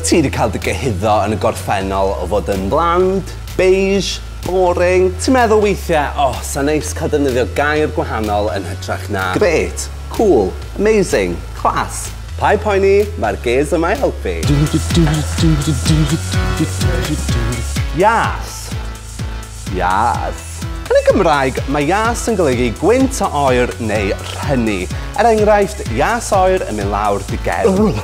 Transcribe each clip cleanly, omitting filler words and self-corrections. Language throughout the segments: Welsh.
Wyt ti wedi cael dy gyhuddo yn y gorffennol o fod yn bland, beige, boring? Ti'n meddwl weithiau, oh, sa neis cael defnyddio gair gwahanol yn hytrach na great, cool, amazing, class. Paid poeni, mae'r gays yma i helpu. Yas. Yas. Yn y Gymraeg, mae ias yn golygu gwynt o oer neu rhynnu. Er enghraifft, ias oer yn mynd lawr dy gefn.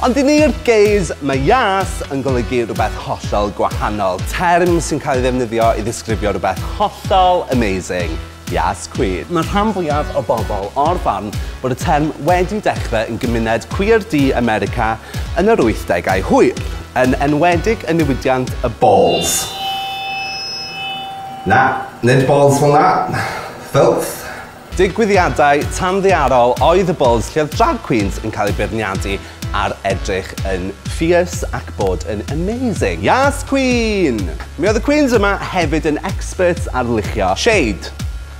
Ond i ni'r gays, mae ias yn golygu rhywbeth hollol gwahanol. Term sy'n cael ei ddefnyddio i ddisgrifio rhywbeth hollol amazing. Yas Queen. Mae rhan fwyaf o bobl o'r farn bod y term wedi dechrau yn gymuned queer du America yn yr 80au hwyr, yn enwedig yn niwydiant y balls. Na, nid balls fel 'na. Filth. Digwyddiadau tanddaearol oedd y balls lle oedd drag queens yn cael eu beirniadu ar edrych yn fierce ac bod yn amazing. Yas Queen! Mi oedd y queens yma hefyd yn experts ar luchio shade,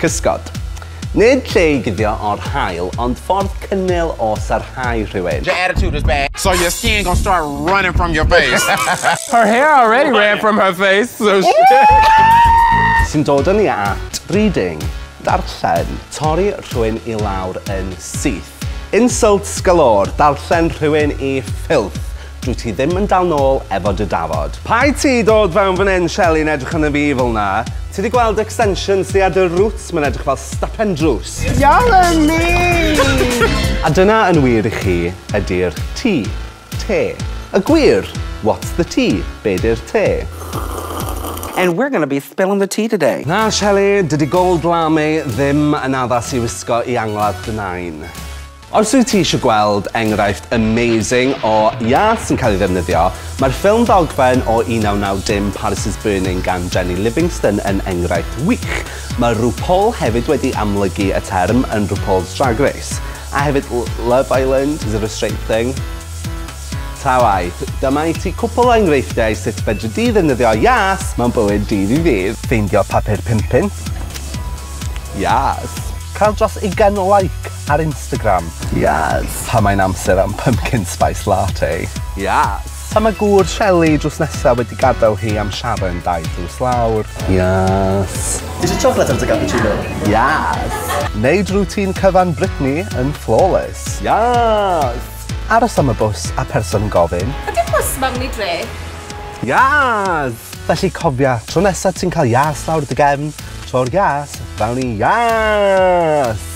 cysgod. Nid lle i guddio o'r haul, ond ffordd cynnil o sarhau rhywun. Your attitude is bad, so your skin gonna start running from your face. Her hair already ran from her face, so she... Sy'n dod â ni at reading, darllen, torri rhywun i lawr yn syth. Insults galore, darllen rhywun i filth. Dwi ti ddim yn dal nôl efo dy dafod. Paid ti dod fewn fan hyn, Shelley, yn edrych arno fi fel 'na. Ti 'di gweld extensions ti a dy roots, mae'n edrych fel stepen drws. Y'all are mean! A dyna yn wir i chi ydy'r tea, te. Y gwir, what's the tea? Be 'di'r te? And we're gonna be spilling the tea today. Na, Shelley, dydy gold lame ddim yn addas i wisgo i angladd dy nain. Os wyt ti eisiau gweld enghraifft amazing o ias yn cael ei ddefnyddio, mae'r ffilm ddogfen o 1990 Paris is Burning gan Jenny Livingston yn enghraifft wych. Mae RuPaul hefyd wedi amlygu y term yn RuPaul's Drag Race. A hefyd Love Island, is it a straight thing? Ta waeth, dyma i ti cwpl o enghreifftiau sut fedri di ddefnyddio ias mewn bywyd dydd i ddydd. Ffeindio papur 5 punt. Yas. Cael dros 20 like ar Instagram. Yas. Pan mae'n amser am pumpkin spice latte. Yas. Pan mae gŵr Shelley drws nesaf wedi gadael hi am Sharon dau drws lawr. Yas. Is it chocolate or the cappuccino? Yas. Neud routine cyfan Britney yn flawless. Yas. Aros am y bws a person yn gofyn. Ydy'r bws mewn i dre? Yas! Felly cofia, tro nesaf ti'n cael ias lawr dy gefn, tro'r ias, fewn i yas!